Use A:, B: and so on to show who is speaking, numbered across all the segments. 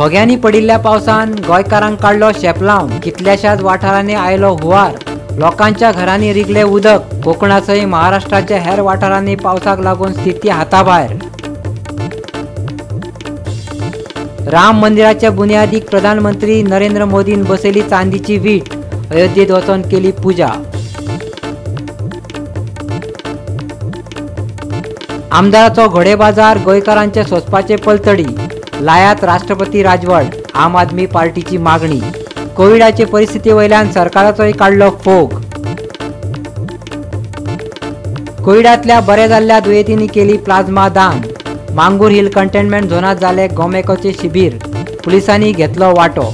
A: घोग्यांनी पडिल्ल्या पावसान गोंयकारांक काडलो शेपलावन. कितल्याशाच वाठारांनी आयलो हुंवार. लोकांच्या घरांनी रिगले उदक. कोकणासयत महाराष्ट्राच्या हेर वाठारांनी पावसाक लागून स्थिती हाताभायर. राम मंदिराच्या बुन्यादीक प्रधानमंत्री नरेंद्र मोदीन बसयली चांदीची वीट. अयोध्येत वचून केली पुजा. आमदाराचो घोडेबाजार गोंयकारांचे सोंसपाचे पलतडी. लायात राष्ट्रपती राजवट, आम आदमी पार्टीची मागणी. कोविडाचे परिस्थिती वयल्यान सरकाराचोय काडलो फोग. कोविडांतल्या बरे जाल्ल्या दुयेंतींनी केली प्लाझ्मा दान. मांगूर हिल कंटेनमेंट झोनांत जाले गोमेकोचे शिबीर. पुलिसांनी घेतलो वांटो.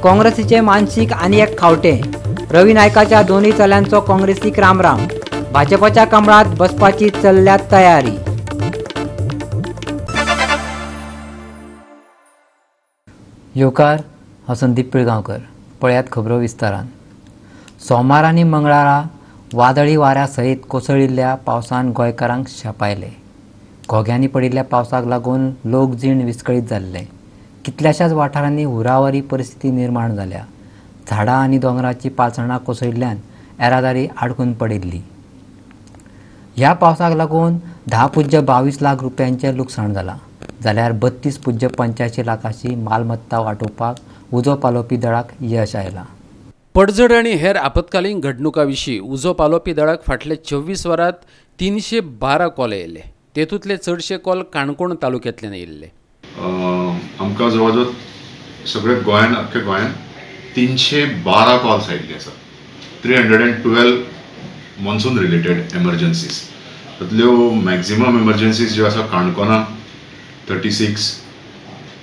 A: काँग्रेसीचे मानसीक आनी एक खावटे. रवी नायकाच्या दोनूय चल्यांचो काँग्रेसीक रामराम. भाजपाच्या कमळात बसपाची चल्ल्या तयारी. येवकार, हांव संदीप पिळगांवकर. पळयात खबरो विस्तारान. सोमार आनी मंगळारा वादळी वाऱ्या सयत कोसळिल्ल्या पावसान गोंयकारांक शेपायले. घोग्यांनी पडिल्ल्या पावसाक लागून लोकजीण विस्कळीत जाल्लें. कितल्याशाच वाठारांनी हुरावरी परिस्थिती निर्माण जाल्या. झाडां आनी दोंगराची पालसणां कोसळिल्ल्यान येरादारी आडकून पडिल्ली. ह्या पावसाक लागून 10.22 लाख रुपयांचें लुकसाण जालां, जाल्यार 32.85 लाखाची मालमत्ता वाटोवपाक उजो पालोवपी दळाक यश आयलां.
B: पडझड आनी हेर आपत्कालीन घडणुकां विशीं उजो पालोवपी दळाक फाटले 24 वरांत 312 कॉल येयले. तेतूंतले चडशे कॉल काणकोण तालुक्यांतल्यान येयल्ले.
C: आमकां जवळ जवळ सगळे गोंयान, अख्ख्या गोंयान 312 कॉल्स आयिल्ले आसा. 312 मॉन्सून रिलेटेड एमर्जन्सीज. तातूंतल्यो मॅक्झिमम एमर्जन्सीज ज्यो आसा काणकोणा 36,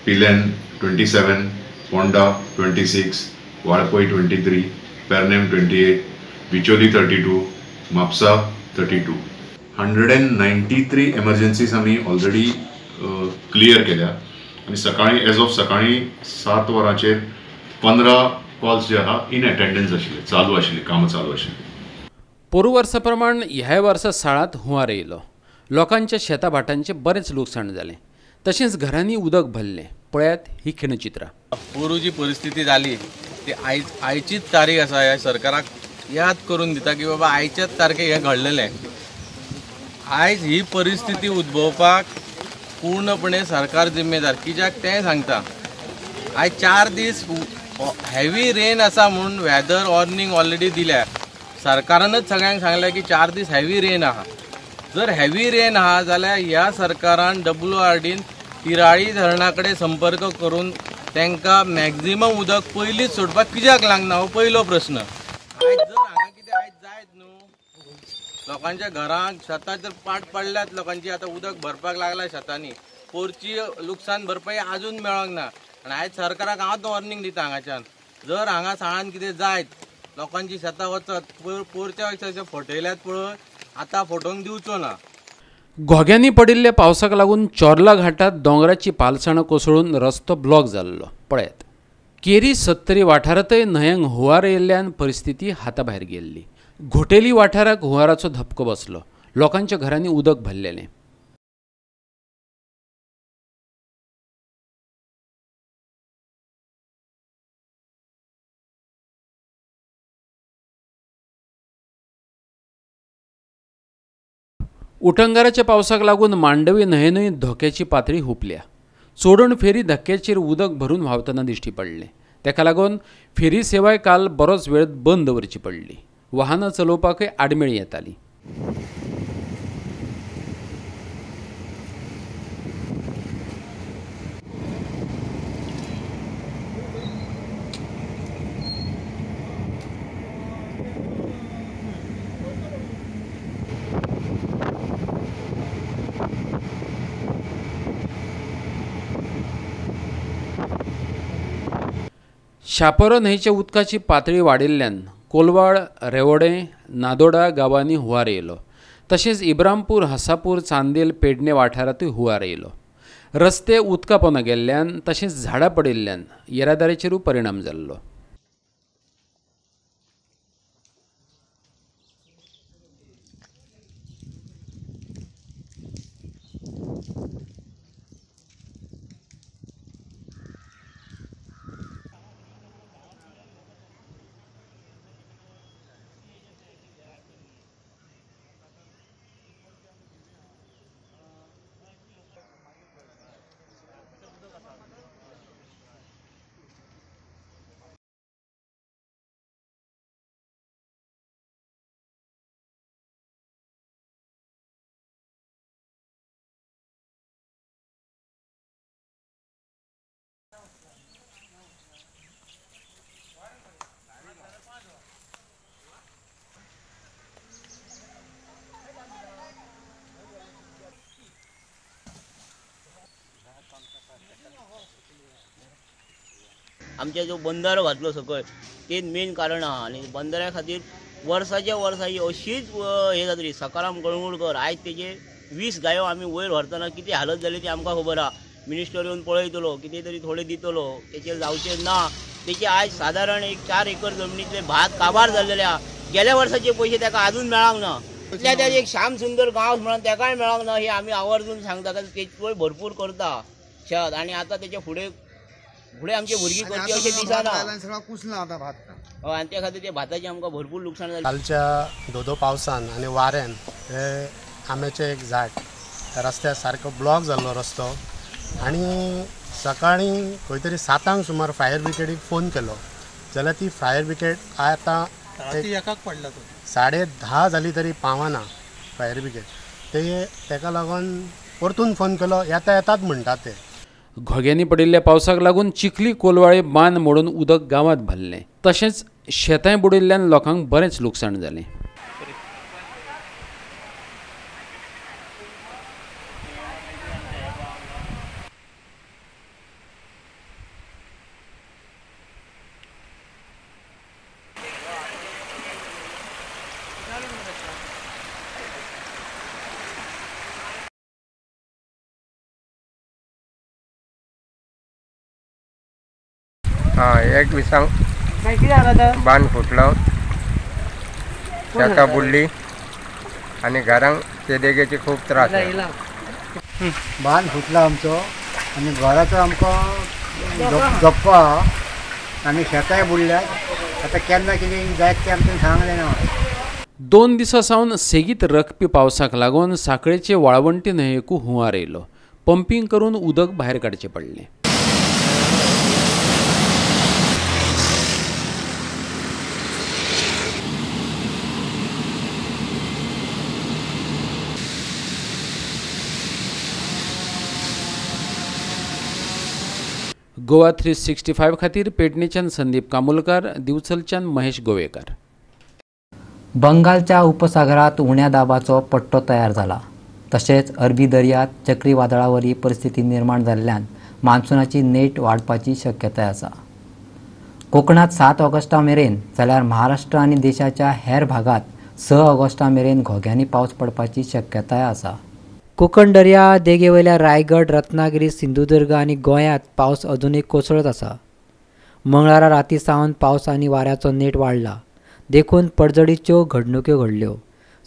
C: पिलेन 27, पोंडा 26, वाळपय 23, पेरनेम 28, बिचोली 32, म्हापसा 32. 193 एमर्जन्सीज आमी ऑलरेडी क्लियर केल्या आनी सकाळीं एज ऑफ सकाळीं 7 वरांचेर 15 कॉल्स जे आहा इन अटेंडन्स आशिल्ले, चालू आशिल्ले, कामां चालू आशिल्ली.
B: पोरू वर्सा प्रमाण ह्याय वर्सा साळांत हुंवार येयलो. लोकांच्या शेता भाटांचें बरेंच लुकसाण जालें. तशेंच घरांनी उदक भरलें. पळयात ही खिणचित्रां.
D: पोरू जी परिस्थिती जाली ती आयचीच तारीख आसा. ह्या सरकाराक याद करून दिता की बाबा आयच्याच तारखेक हें घडलेलें. आयज ही परिस्थिती उद्भवपाक पूर्णपणे सरकार जिम्मेदार कित्याक तें सांगता. आयज 4 दीस हेवी रेन आसा म्हूण वेदर वॉर्निंग ऑलरेडी दिल्या. सरकारानच सगळ्यांक सांगलें की 4 दीस हेवी रेन आहा. जर हेवी रेन आहा जाल्यार ह्या सरकारान WRDन तिराळी धरणा कडेन संपर्क करून तांकां मॅक्झिमम उदक पयलींच सोडपाक कित्याक लागना हो पयलो प्रस्न. आयज जर हांगा कितें आयज जायत न्हू, लोकांच्या घरांक शेतां जर पाट पडल्यात लोकांची, आतां उदक भरपाक लागला शेतांनी, पोरची लुकसाण भरपाई आजून मेळोंक ना. आनी आयज सरकाराक हांव वॉर्निंग दिता हांगाच्यान, जर हांगा साळान कितें जायत, लोकांची शेतां वचत, पोरच्या वर्सा फटयल्यात पळय, आतां फटोवंक दिवचो ना.
B: घोग्यांनी पडिल्ल्या पावसाक लागून चोर्ला घाटात दोंगराची पालसणां कोसळून रस्तो ब्लॉक जाल्लो. पळयात केरी सत्तरी वाठारांतय न्हंयेंक हुंवार येयल्ल्यान परिस्थिती हाताभायर गेल्ली. घोटेली वाठाराक हुंवाराचो धपको बसलो. लोकांच्या घरांनी उदक भरलेलें. उटंगाराच्या पावसाक लागून मांडवी न्हंयेनूय धोक्याची पातळी हुपल्या. चोडण फेरी धक्क्याचेर उदक भरून व्हांवतना दिश्टी पडलें. ताका लागून फेरी सेवाय काल बरोच वेळ बंद दवरची पडली. वाहनां चलोवपाकय आडमेळीं येतालीं. शापोरो न्हंयच्या उदकाची पातळी वाडिल्ल्यान कोलवाळ, रेवोडें, नादोडा गांवांनी हुंवार येयलो. तशेंच इब्रामपूर, हसापूर, चांदेल, पेडणे वाठारांतूय हुंवार येयलो. रस्ते उदका पोंदा गेल्ल्यान तशेंच झाडां पडिल्ल्यान येरादारीचेरूय परिणाम जाल्लो.
E: आमचे जो बंदारो घातलो सकयल तें मेन कारण आहा. आनी बंदाऱ्या खातीर वर्साच्या वर्सा ही अशीच हें जातली. सकाराम कळंगूटकर आयज तेजे 20 गायो आमी वयर व्हरतना कितें हालत जाली ती आमकां खबर आहा. मिनिस्टर येवन पळयतलो, कितें तरी थोडें दितलो, तेचेर जावचें ना. तेचे आयज सादारण एक 4 एकर जमनीतले भात काबार जाल्लेले आहा. गेल्या वर्साचे पयशे ताका आजून मेळांक ना. तितल्या त्या एक श्याम सुंदर गांव म्हणून ताकाय मेळांक ना. हे आमी आवर्जून सांगता, कारण ते भरपूर करता शेत आनी आतां तेच्या फुडें फुडें आमचे भुरगीं करची अशें दिसना. आनी त्या खातीर ते भाताचें आमकां भरपूर लुकसाण जालें.
F: कालच्या धोदो पावसान आनी वाऱ्यान हे आंब्याचें एक झाड रस्त्यार सारको ब्लॉक जाल्लो रस्तो आनी सकाळीं खंय तरी 7 सुमार फायर ब्रिगेडीक फोन केलो जाल्यार ती फायर ब्रिगेड आतां 10:30 जाली तरी पावना फायर ब्रिगेड. ते ताका लागून परतून फोन केलो, येता येतात म्हणटा ते.
B: घोग्यांनी पडिल्ल्या पावसाक लागून चिखली कोलवाळे बांद मोडून उदक गांवांत भरलें. तशेंच शेतांय बुडिल्ल्यान लोकांक बरेंच लुकसाण जालें.
G: एक विसांक बांद फुटलो, शेतां बुडली आनी घरांक ते देगेचे खूब त्रास.
H: बांद फुटला आमचो आनी घराचो आमकां धप्पो आहा आनी शेतांय बुडल्यात. आतां केन्ना कितें जायत तें आमकां सांगलें ना.
B: 2 दिसां सावन सेगीत रकपी पावसाक लागून साखळेचे वाळवंटी न्हंयेकू हुंवार येयलो. पंपींग करून उदक भायर काडचें पडलें. गोवा 365 खातीर पेडणेच्यान संदीप कामुलकार, दिवचलच्यान महेश गोवेकर.
A: बंगालच्या उपसागरात उण्या दाबाचो पट्टो तयार जाला. तशेंच अरबी दर्यांत चक्रीवादळावरी परिस्थिती निर्माण जाल्ल्यान मान्सूनाची नेट वाडपाची शक्यताय आसा. कोकणात 7 ऑगस्टा मेरेन जाल्यार महाराष्ट्र आनी देशाच्या हेर भागात 6 ऑगस्टा मेरेन घोग्यांनी पावस पडपाची शक्यताय आसा. कोकण दर्या देगेवयल्या रायगड, रत्नागिरी, सिंधुदुर्ग आनी गोंयांत पावस अजुनूय कोसळत आसा. मंगळारा राती सावन पावस आनी वाऱ्याचो नेट वाडला, देखून पडझडीच्यो घडणुक्यो घडल्यो.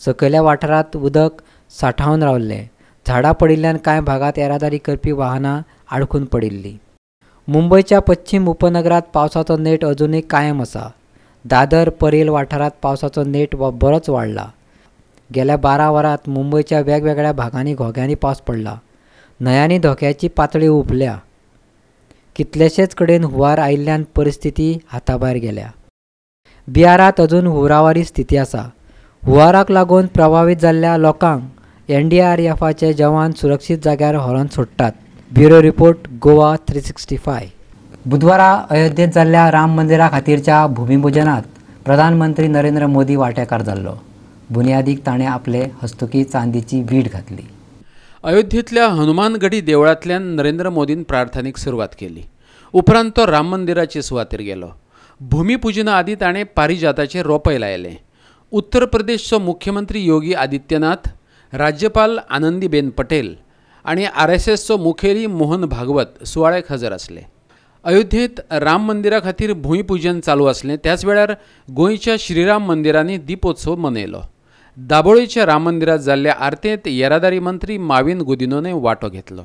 A: सकयल्या वाठारांत उदक सांठावन रावल्लें. झाडां पडिल्ल्यान कांय भागांत येरादारी करपी वाहनां आडखून पडिल्लीं. मुंबयच्या पश्चिम उपनगरांत पावसाचो नेट अजुनूय कायम आसा. दादर, परेल वाठारांत पावसाचो नेट बरोच वाडला. गेल्या 12 वरांत मुंबयच्या वेगवेगळ्या भागांनी घोग्यांनी पावस पडला. न्हंयांनी धोक्याची पातळी हुपल्या. कितलेशेच कडेन हुंवार आयिल्ल्यान परिस्थिती हाताभायर गेल्या. बिहारांत अजून हुंवारावरी स्थिती आसा. हुंवाराक लागून प्रभावीत जाल्ल्या लोकांक एनडीआरएफाचे जवान सुरक्षीत जाग्यार व्हरून सोडटात. Bureau report, Goa 365. बुधवारा अयोध्येत जाल्ल्या राम मंदिरा खातीरच्या भूमिपूजनात प्रधानमंत्री नरेंद्र मोदी वांटेकार जाल्लो. बुनियादीक ताणें आपले हस्तुकी चांदीची वीट घातली.
B: अयोध्येंतल्या हनुमानगढी देवळांतल्यान नरेंद्र मोदीन प्रार्थनेक सुरवात केली. उपरांत तो राम मंदिराचे सुवातेर गेलो. भूमिपूजना आदी ताणें पारिजाताचें रोपय लायलें. उत्तर प्रदेशचो मुख्यमंत्री योगी आदित्यनाथ, राज्यपाल आनंदीबेन पटेल आनी आरएसएसचो मुखेली मोहन भागवत सुवाळ्याक हजर आसले. अयोध्येंत राम मंदिरा खातीर भूंयपूजन चालू आसलें. त्याच वेळार गोंयच्या श्रीराम मंदिरांनी दीपोत्सव मनयलो. दाबोळीच्या राम मंदिरात जाल्ल्या आरतेंत येरादारी मंत्री माविन गुदिनोने वांटो घेतलो.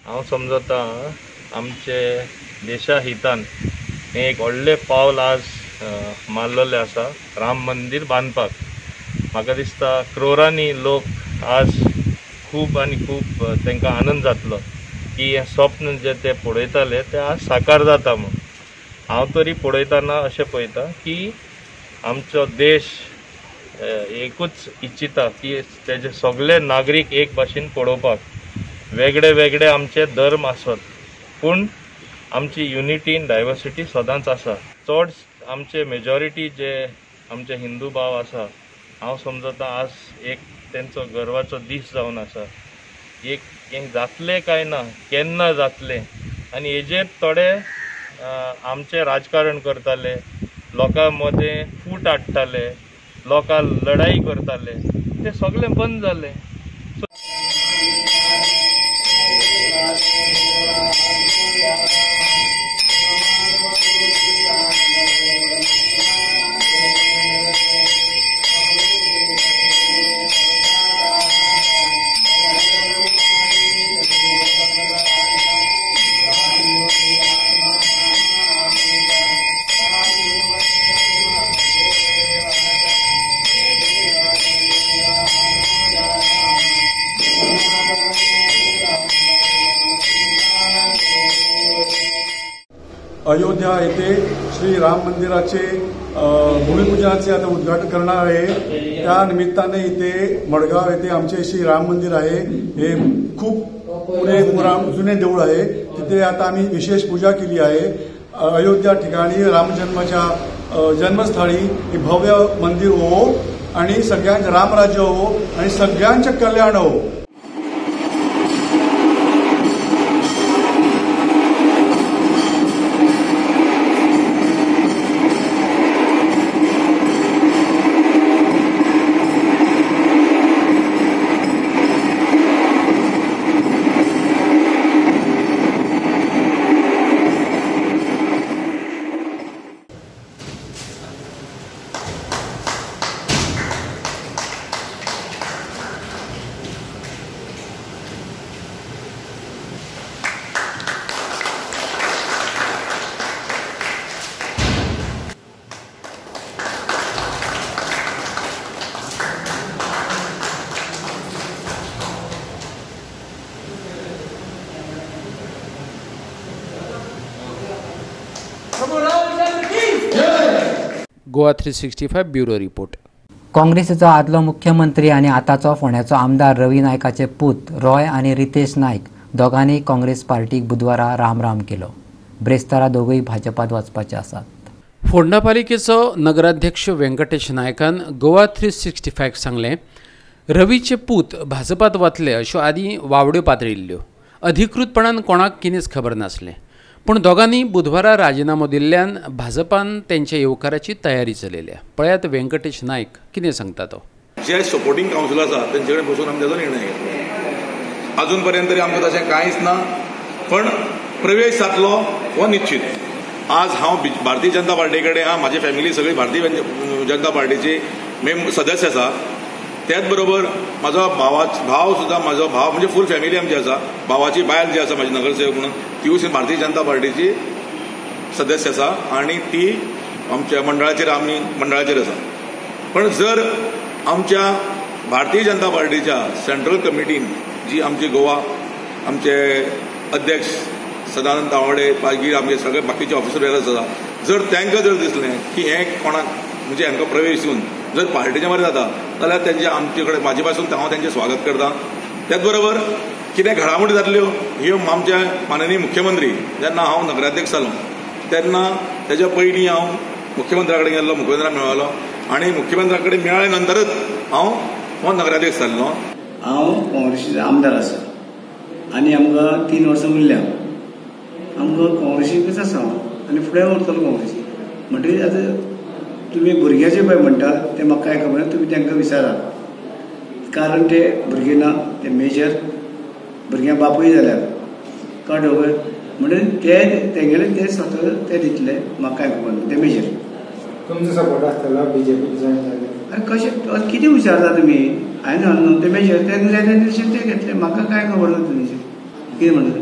I: हांव समजता आमचे देशा हितान हें एक व्हडलें पावल आज मारलेलें आसा राम मंदीर बांदपाक. म्हाका दिसता क्रोरांनी लोक आज खूब आनी खूब तांकां आनंद जातलो की हें स्वप्न जें ते पळयताले तें आज साकार जाता म्हूण. हांव तरी पळयतना अशें पळयता की आमचो देश एकूच इच्छिता की तेजे सगळे नागरीक एक भाशेन पळोवपाक. वेगळे वेगळे आमचे धर्म आसत पूण आमची युनिटी इन डायवर्सिटी सदांच आसा. चड आमचे मेजॉरिटी जे आमचे हिंदू भाव आसा, हांव समजता आज एक तेंचो गर्वाचो दीस जावन आसा. एक हें जातलें काय ना, केन्ना जातलें, आनी हेजेर थोडे आमचें राजकारण करताले, लोकां मदें फूट हाडटाले, लोकां लढाई करताले, ते सगळें बंद जालें.
J: अयोध्या येथे श्री राम मंदिराचे भूमिपूजनाचे आता उद्घाटन करणार आहे. त्या निमित्ताने इथे मडगाव येथे आमचे श्री राम मंदिर आहे, हे खूप पुणे जुने देऊळ आहे, तिथे आता आम्ही विशेष पूजा केली आहे. अयोध्या ठिकाणी रामजन्माच्या जन्मस्थळी हे भव्य मंदिर हो आणि सगळ्यांचे रामराज्य हो आणि सगळ्यांचे कल्याण हो.
B: Goa 365 bureau report.
A: काँग्रेसीचो आदलो मुख्यमंत्री आनी आतांचो फोंड्याचो आमदार रवी नायकाचे पूत रॉय आनी रितेश नायक दोगांनी काँग्रेस पार्टीक बुधवारा रामराम केलो. ब्रेस्तारा दोगूय भाजपात वचपाचे आसात.
B: फोंडा पालिकेचो नगराध्यक्ष व्यंकटेश नायकान गोवा 365 सांगलें, रवीचे पूत भाजपात वतले अश्यो आदीं वावड्यो पातळिल्ल्यो. अधिकृतपणान कोणाक कितेंच खबर नासलें, पूण दोगांनी बुधवारा राजिनामो दिल्ल्यान भाजपान तेंच्या येवकाराची तयारी चलयल्या. पळयात व्यंकटेश नायक कितें सांगता तो.
K: जे सपोर्टिंग कावन्सिल आसा तेंचे कडेन बसून आमी ताचो निर्णय घेतलो. अजून पर्यंत तरी आमकां तशें कांयच ना, पण प्रवेश जातलो हो निश्चित. आज हांव भारतीय जनता पार्टी कडेन आहा, म्हाजी फॅमिली सगळी भारतीय जनता पार्टीची मेम सदस्य आसा. त्याच बरोबर म्हाजो भाव सुद्दां, म्हाजो भाव म्हणजे फूल फॅमिली आमची आसा. भावाची बायल जी आसा म्हाजी नगरसेवक म्हणून, तिवूय भारतीय जनता पार्टीची सदस्य आसा आनी ती आमच्या मंडळाचेर, आमी मंडळाचेर आसा. पण जर आमच्या भारतीय जनता पार्टीच्या सेंट्रल कमिटीन जी आमची गोवा आमचे अध्यक्ष सदानंद तावडे, मागीर आमचे सगळे बाकीचे ऑफिसर आसा, जर तांकां जर दिसलें की हें कोणाक म्हणजे हांकां प्रवेश दिवन जर पार्टीच्या मरे जाता जाल्यार तेंचे आमचे कडेन म्हाजे पासून हांव तेंचें स्वागत करता. त्याच बरोबर कितें घडामोडी जातल्यो ह्यो आमच्या माननीय मुख्यमंत्री, जेन्ना हांव नगराध्यक्ष जालो तेन्ना तेज्या पयलीं हांव मुख्यमंत्र्या कडेन गेल्लो, मुख्यमंत्र्याक मेळ्ळो आनी मुख्यमंत्र्या कडेन मेळ्ळे नंतरच हांव नगराध्यक्ष जाल्लो.
L: हांव काँग्रेसीचो आमदार आसा आनी आमकां 3 वर्सां उरल्या. आमकां काँग्रेसीकच आसा हांव आनी फुडें उरतलो काँग्रेसी. म्हणटकीर आतां तुमी भुरग्याचे पळय म्हणटा तें म्हाका कांय खबर ना, तुमी तांकां विचारात, कारण ते भुरगे ना, ते मेजर भुरग्यां बापूय जाल्यार कळ्ळें खबर. म्हणून ते तेंगेले ते स्वता ते दितले, म्हाका कांय खबर ना, ते मेजर.
M: तुमचो सपोर्ट आसतलो बीजेपी जॉयन जाल्यार?
L: आरे कशें कितें विचारता तुमी? हांवें सांगलें न्हू ते मेजर, तेंकां जाय तें डिसिजन ते घेतले, म्हाका कांय खबर ना तुमचें कितें म्हणटा.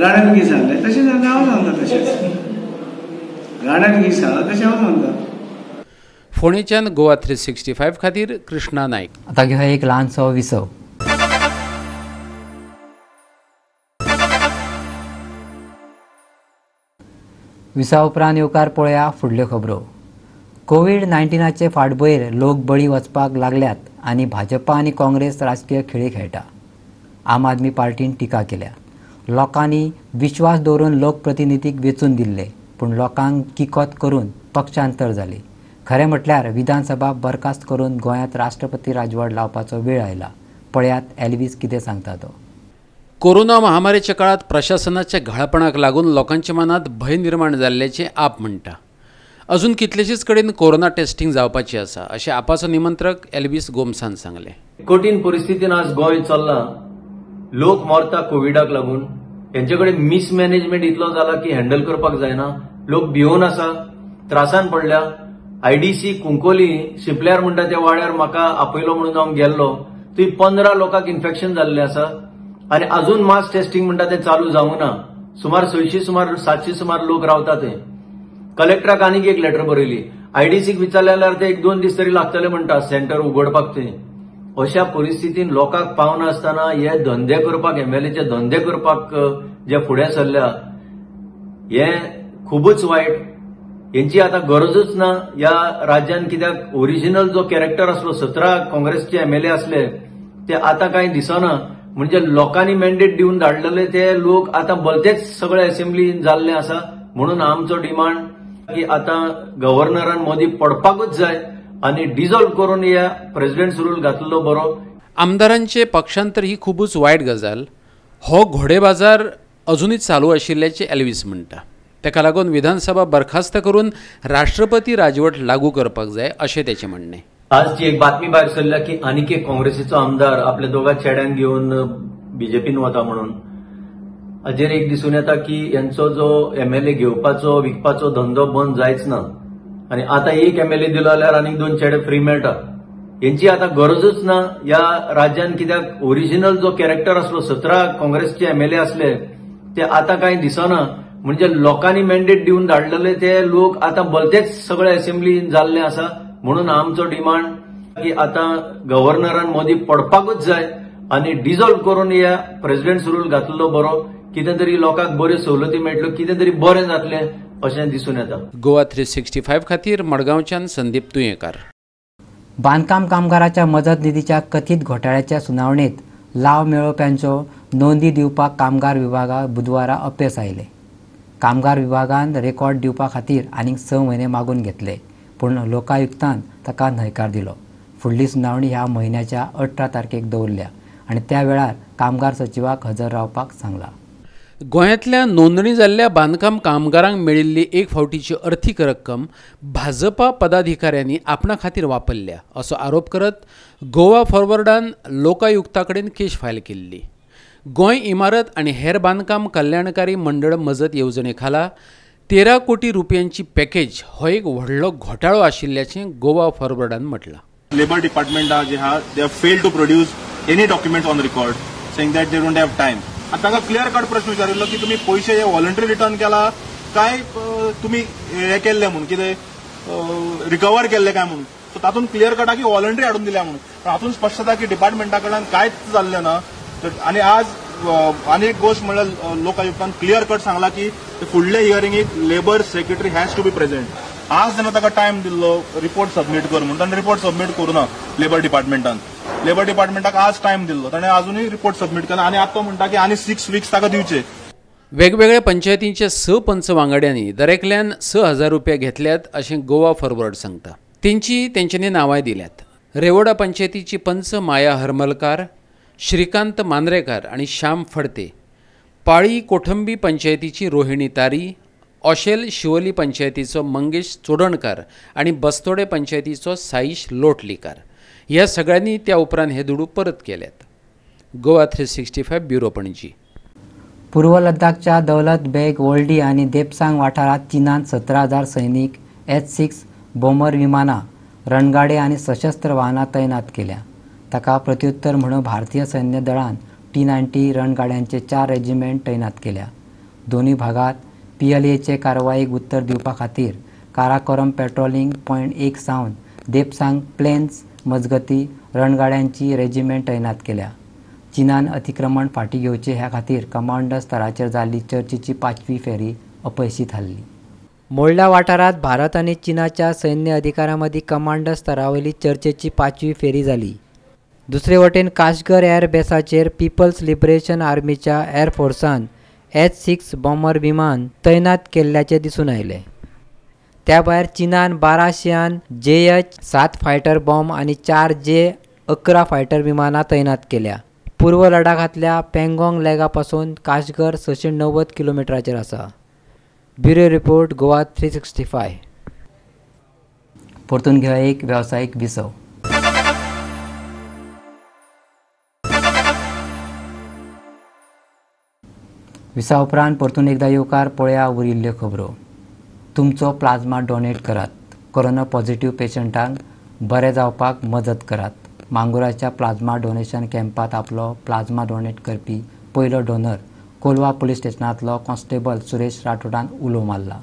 L: राण्यान कितें सांगलें तशें सांगलें, हांव सांगता तशेंच. राण्यान कितें सांगलां तशें हांव सांगता.
B: फोंडेच्यान गोवा 365 खातीर कृष्णा नायक.
A: आतां घेवया एक ल्हानसो विसव. विसा उपरांत येवकार पळया फुडल्यो खबरो. कोवीड-19 फाटभुंयेर लोक बळी वचपाक लागल्यात आनी भाजपा आनी काँग्रेस राजकीय खेळी खेळटा. आम आदमी पार्टीन टिका केल्या. लोकांनी विश्वास दवरून लोकप्रतिनिधीक वेंचून दिल्ले, पूण लोकांक किकोत करून पक्षांतर जाले. खरें म्हटल्यार विधानसभा बरखास्त करून गोंयांत राष्ट्रपती राजवट लावपाचो वेळ आयला. पळयात एल्वीस कितें सांगता तो.
B: कोरोना महामारीच्या काळात प्रशासनाच्या घाळपणाक लागून लोकांच्या मनात भंय निर्माण जाल्ल्याचें आप म्हणटा. अजून कितलेशेच कडेन कोरोना टेस्टिंग जावपाची आसा अशें आपाचो निमंत्रक एल्वीस गोम्सान सांगलें.
N: कठीण परिस्थितीन आज गोंय चल्लां, लोक मरता कोविडाक लागून, हेंचे कडेन मिसमॅनेजमेंट इतलो जाला की हँडल करपाक जायना, लोक भिवन आसा, त्रासान पडल्या. आयडीसी कुंकोली शिपल्यार म्हणटा त्या वाड्यार म्हाका आपयलो म्हणून हांव गेल्लो, थंय 15 लोकांक इन्फेक्शन जाल्लें आसा आनी अजून मास टेस्टिंग म्हणटा तें चालू जावंक ना. सुमार 600 सुमार 700 सुमार लोक रावता थंय. कलेक्टराक आनीक एक लेटर बरयली, आयडीसीक विचारलें जाल्यार ते 1-2 दीस तरी लागतले म्हणटा सेंटर उगडपाक थंय. अशा परिस्थितीन लोकांक पावनासतना हे धंदे करपाक, एमएलएचे धंदे करपाक जे फुडें सरल्या हे खुबूच वायट. हेंची आतां गरजूच ना ह्या राज्यान, कित्याक ओरिजिनल जो कॅरेक्टर आसलो 17 काँग्रेसचे एमएलए आसले ते आतां कांय दिसना. म्हणजे लोकांनी मॅन्डेट दिवन धाडलेले ते लोक आतां भलतेच सगळे असेंब्लीन जाल्ले आसा. म्हणून आमचो डिमांड की आतां गव्हर्नरान मोदी पडपाकूच जाय आनी डिझॉल्व करून ह्या प्रेसिडेंट्स रूल घातलो बरो.
B: आमदारांचे पक्षांतर ही खुबूच वायट गजाल. हो घोडेबाजार अजुनूय चालू आशिल्ल्याचें एल्वीस म्हणटा. ताका लागून विधानसभा बरखास्त करून राष्ट्रपती राजवट लागू करपाक जाय अशें तेचें म्हणणें.
N: आज जी एक बातमी भायर सरल्या की आनीक एक काँग्रेसीचो आमदार आपल्या दोगा चेड्यांक घेवन बीजेपीन वता म्हणून, हाजेर एक दिसून येता की यांचो जो एमएलए घेवपाचो विकपाचो धंदो बंद जायच ना. आनी आतां एक एमएलए दिलो जाल्यार आनीक 2 चेडे फ्री मेळटा. हेंची आतां गरजूच ना ह्या राज्यान, कित्याक ओरिजिनल जो कॅरेक्टर आसलो 17 काँग्रेसचे एमएलए आसले ते आतां कांय दिसना. म्हणजे लोकांनी मॅन्डेट दिवन धाडलेले ते लोक आतां भलतेच सगळे असेंब्लीन जाल्ले आसा. म्हणून आमचो डिमांड की आतां गव्हर्नरान मोदी पडपाकूच जाय आनी डिझॉल्व करून ह्या प्रेसिडेंट्स रूल घातलो बरो. कितें तरी लोकांक बऱ्यो सवलती मेळटल्यो, कितें तरी बरें जातलें अशें दिसून येता.
B: गोवा 365 खातीर मडगांवच्यान संदीप तुयेंकार.
A: बांदकाम कामगाराच्या मजत निधीच्या कथीत घोटाळ्याच्या सुनावणेत लाव मेळोवप्यांच्यो नोंदी दिवपाक कामगार विभागाक बुधवारा अपेस आयलें. कामगार विभागान रेकॉर्ड दिवपा खातीर आनीक 6 म्हयने मागून घेतले, पूण लोकायुक्तान ताका न्हयकार दिलो. फुडली सुनावणी ह्या म्हयन्याच्या 18 तारखेक दवरल्या आनी त्या वेळार कामगार सचिवाक हजर रावपाक सांगलां.
B: गोंयांतल्या नोंदणी जाल्ल्या बांदकाम कामगारांक मेळिल्ली एक फावटीची अर्थीक रक्कम भाजपा पदाधिकाऱ्यांनी आपणा खातीर वापरल्या असो आरोप करत गोवा फॉरवर्डान लोकायुक्ता कडेन केश फायल केल्ली. गोंय इमारत आनी हेर बांदकाम कल्याणकारी मंडळ मजत येवजणे खाला 13 कोटी रुपयांची पॅकेज हो एक व्हडलो घोटाळो आशिल्ल्याचें गोवा फॉरवर्डान म्हटलां.
O: लेबर डिपार्टमेंटा जे आहा they have failed to produce any documents on record saying that they don't have time. आनी तांकां क्लियर कट प्रश्न विचारिल्लो की तुमी पयशे हे व्हॉलंटरी रिटर्न केला काय तुमी हे केल्ले म्हणून कितें रिकवर केल्ले काय म्हणून. सो तातूंत क्लियर कट की व्हॉलंटरी हाडून दिल्या म्हणून, पण हातूंत स्पश्ट जाता की डिपार्टमेंटा कडल्यान कांयच जाल्लें ना. आनी आज आनी एक गोश्ट म्हणल्यार लोकायुक्तान क्लियर कट सांगला की फुडल्या हियरिंगेक labour secretary has to be present. आज जेन्ना ताका टायम दिल्लो रिपोर्ट सबमीट कर म्हणून, ताणें रिपोर्ट सबमीट करूं ना. लेबर डिपार्टमेंटान लेबर डिपार्टमेंटाक आज टायम दिल्लो, ताणें अजुनूय रिपोर्ट सबमीट केला आनी आतां तो म्हणटा की आनी 6 वीक्स ताका दिवचे.
B: वेगवेगळ्या पंचायतींच्या 6 पंच वांगड्यांनी दरेकल्यान 6,000 रुपया घेतल्यात अशें गोवा फॉरवर्ड सांगता. तेंची तेंच्यांनी नांवांय दिल्यात. रेवोडा पंचायतीची पंच माया हरमलकार, श्रीकांत मांद्रेकार आनी श्याम फडते, पाळी कोठंबी पंचायतीची रोहिणी तारी, ऑशेल शिवोली पंचायतीचो मंगेश चोडणकार आनी बस्तोडे पंचायतीचो साईश लोटलीकार ह्या सगळ्यांनी त्या उपरांत हे दुडू परत केल्यात. गोवा 365 ब्युरो, पणजी.
A: पूर्व लद्दाखच्या दौलत बेग वोल्डी आनी देपसांग वाठारांत चीनान 17,000 सैनीक H-6 bomber विमानां, रणगाडे आनी सशस्त्र वाहनां तैनात केल्या. ताका प्रत्युत्तर म्हणून भारतीय सैन्य दळान T-90 रणगाड्यांचे 4 रेजिमेंट तैनात केल्या. दोनूय भागात PLAचे कारवायेक उत्तर दिवपा खातीर काराकोरम पेट्रोलिंग पॉयंट 1 सावन देपसांग प्लेन्स मजगती रणगाड्यांची रेजिमेंट तैनात केल्या. चीनान अतिक्रमण फाटीं घेवचें ह्या खातीर कमांडर स्तराचेर जाल्ली चर्चेची 5वी फेरी अपयशी थारली. मोल्डा वाठारांत भारत आनी चीनाच्या सैन्य अधिकाऱ्यां मदीं कमांडर स्तरावयली चर्चेची 5वी फेरी जाली. दुसरे वटेन काशगर एअरबेसाचेर पीपल्स लिबरेशन आर्मीच्या एअरफोर्सान H-6 bomber विमान तैनात केल्ल्याचें दिसून आयलें. त्या भायर चीनान 12 शियान JH-7 fighter bomb आनी 4 J-11 fighter विमानां तैनात केल्या. पूर्व लडाखांतल्या पेंगोंग लेगा पासून काशगर 690 किलोमिटराचेर आसा. Bureau report, Goa 365. परतून घेवया एक वेवसायीक विसव. विसा उपरांत परतून एकदा येवकार. पळया उरिल्ल्यो खबरो. तुमचो प्लाझ्मा डोनेट करात. कोरोना पॉझिटिव्ह पेशंटांक बरे जावपाक मजत करात. मांगुराच्या प्लाझ्मा डोनेशन कॅम्पात आपलो प्लाझ्मा डोनेट करपी पयलो डोनर कोलवा पुलीस स्टेशनांतलो कॉन्स्टेबल सुरेश राठोडान उलो मारला.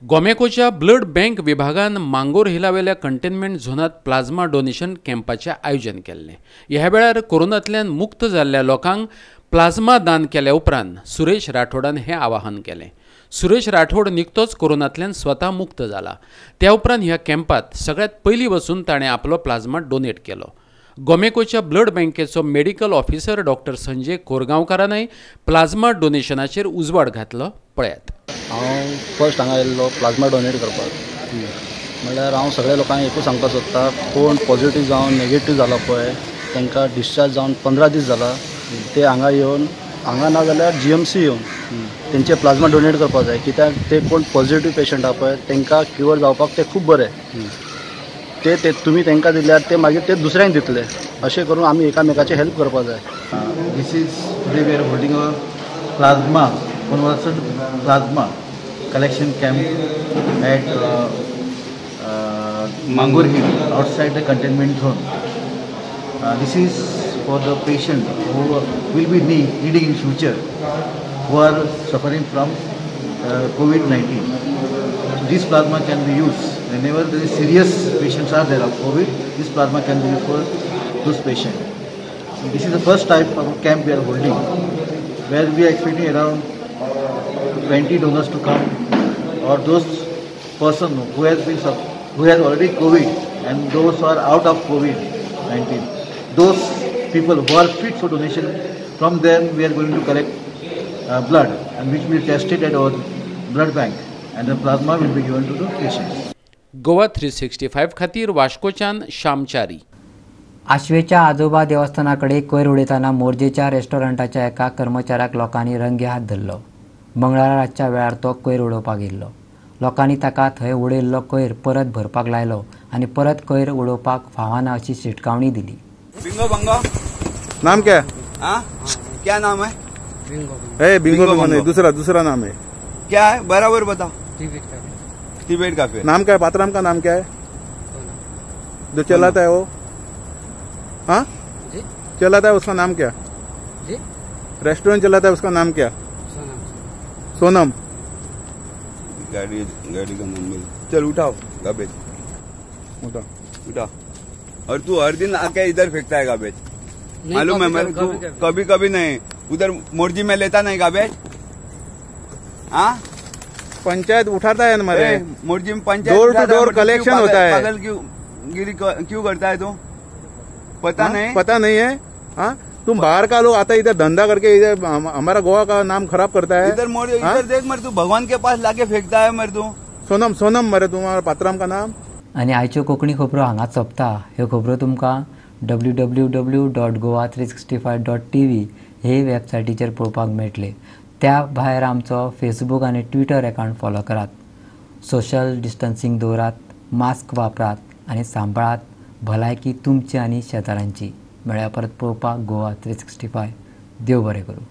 B: गोमेकोच्या ब्लड बँक विभागान मांगोर हिलावेल्या कंटेनमेंट झोनात प्लाझ्मा डोनेशन कॅम्पाचें आयोजन केल्लें. ह्या वेळार कोरोनांतल्यान मुक्त जाल्ल्या लोकांक प्लाझ्मा दान केल्या उपरांत सुरेश राठोडान हें आवाहन केलें. सुरेश राठोड निकतोच कोरोनांतल्यान स्वता मुक्त जाला. त्या उपरांत ह्या कॅम्पात सगळ्यांत पयलीं वचून ताणें आपलो प्लाझ्मा डोनेट केलो. गोमेकोच्या ब्लड बँकेचो मेडिकल ऑफिसर डॉक्टर संजय कोरगांवकारानय प्लाझ्मा डोनेशनाचेर उजवाड घातलो. पळयात.
P: हांव फर्स्ट हांगा आयिल्लो प्लाझ्मा डोनेट करपाक. म्हणल्यार हांव सगळ्या लोकांक एकूच सांगपाक सोदता, कोण पॉझिटिव्ह जावन नेगेटिव्ह जाला पळय तांकां डिस्चार्ज जावन 15 दीस जाला ते हांगा येवन, हांगा ना जाल्यार GMC येवन तेंचे प्लाझ्मा डोनेट करपाक जाय. कित्याक ते कोण पॉझिटिव्ह पेशंट आहा पळय तांकां क्युअर जावपाक ते खूब बरें. ते तुमी तांकां दिल्यार ते मागीर ते दुसऱ्यांक दितले. अशें करून आमी एकामेकाचे हेल्प करपाक जाय.
Q: This is today we are holding a plasma convalescent plasma collection camp at Mangor Hill outside the containment zone. This is for the patient who will be needing in future, who are suffering from COVID-19. So this plasma can be used whenever there is serious patients are there of COVID. This plasma can be used for those patients. So this is the first type of camp we are holding, where we are expecting around 20 donors to come, or those person who has already COVID and those who are out of COVID-19. Those people who are fit for donation, from them we are going to collect blood, and which will be tested at our blood bank, and the plasma will be given to the patients.
B: Goa 365 खातीर वास्कोच्यान श्यामचारी.
A: आश्वेच्या आजोबा देवस्थानाकडे कोयर उडयतना मोरजेच्या रेस्टॉरंटाच्या एका कर्मचाऱ्याक लोकांनी रंगे हात धरलो. मंगळारा रातच्या वेळार तो कोयर उडोवपाक येयल्लो. लोकांनी ताका थंय उडयल्लो कोयर परत भरपाक लायलो आनी परत कोयर उडोवपाक फावना अशी शिटकावणी दिली.
R: बिंगो बंगो
S: नाम क्या है?
R: हाँ, क्या नाम है?
S: बिंगो. ए बिंगो बिंगो नहीं, दूसरा दूसरा नाम है.
R: क्या है बराबर बताओ. Tibet cafe.
S: नाम क्या है? पात्राम का नाम क्या है जो चलाता है वो? हाँ, चलाता है उसका नाम क्या? रेस्टोरेंट चलाता है उसका नाम क्या? सोनम.
R: गाड़ी गाड़ी का नंबर. चल उठाओ गाबेज,
S: उठा
R: उठा. और तू हर दिन आके इधर फेंकता है गाबेज, मालूम है मेरे को? कभी कभी नहीं, उधर मोरजी में लेता नहीं गाबेज. हाँ,
S: पंचायत उठाता है हमारे
R: मोरजी में. Panchayat
S: door to door collection होता है.
R: पागल क्यों गिरी क्यों करता है तू? पता नहीं,
S: पता नहीं है. हाँ, तुम बाहर का लोग आता है इधर धंधा करके इधर हमारा गोवा का नाम खराब करता है.
R: इधर मोर इधर देख मर, तू भगवान के पास लाके फेंकता है मर तू.
S: सोनम सोनम मरे तुम्हारा पात्राम का नाम.
A: आनी आयच्यो कोंकणी खबरो हांगाच सोंपता. ह्यो खबरो तुमकां www.goa365.tv हे वेबसायटीचेर पळोवपाक मेळटले. त्या भायर आमचो फेसबूक आनी ट्विटर अकावंट फॉलो करात. सोशल डिस्टन्सिंग दवरात, मास्क वापरात आनी सांबाळात भलायकी तुमची आनी शेजाऱ्यांची. मेळ्या परत पळोवपाक गोवा 365. देव बरें करूं.